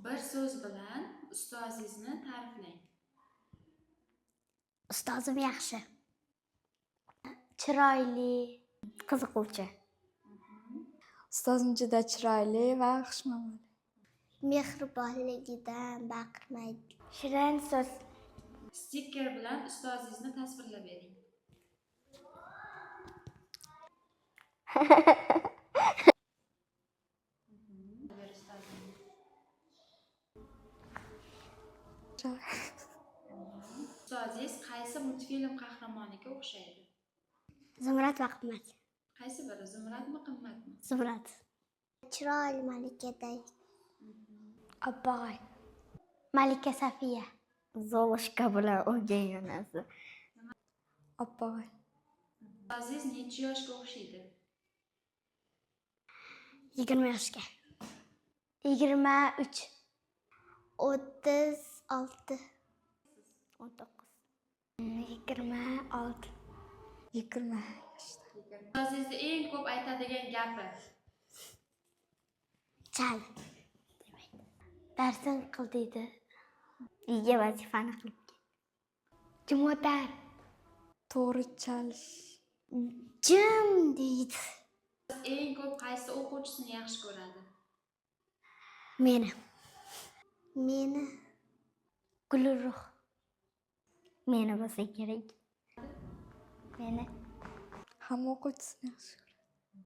Bir so'z bilan ustozingizni ta'riflang. Ustozim yaxshi. Chiroyli, qiziquvchi. Ustozim juda chiroyli va xushmuomala. Mehribonligidan baqirmaydi. Shirin so'z. Stiker bilan ustozingizni tasvirlab bering. Ber ustozingizni. Ustozingiz qaysi multfilm qahramoniga o'xshaydi? Zumrad va Qimmat. Qaysi biri? Zumradmi, Qimmatmi? Zumrad. Chiroyli malikaday. Oppoq. Malika Safiya. Zolushka bilan o'lgan onasi. Oppoq. Ustozingiz necha yoshga o'xshaydi? 20 yoshga. 23. 36. 19. 26. 20 yoshda. Ustozingizni eng ko'p aytadigan gapi? Chal. Darsini qil deydi. Uyga vazifani qilib kel. Jim o'tar. To'g'ri chalish. Jim deydi. Eng ko'p qaysi o'quvchisini yaxshi ko'radi? Meni. Meni. Gulruh. Meni bo'lsa kerak. Meni. Hamma o'quvchisini yaxshi ko'radi.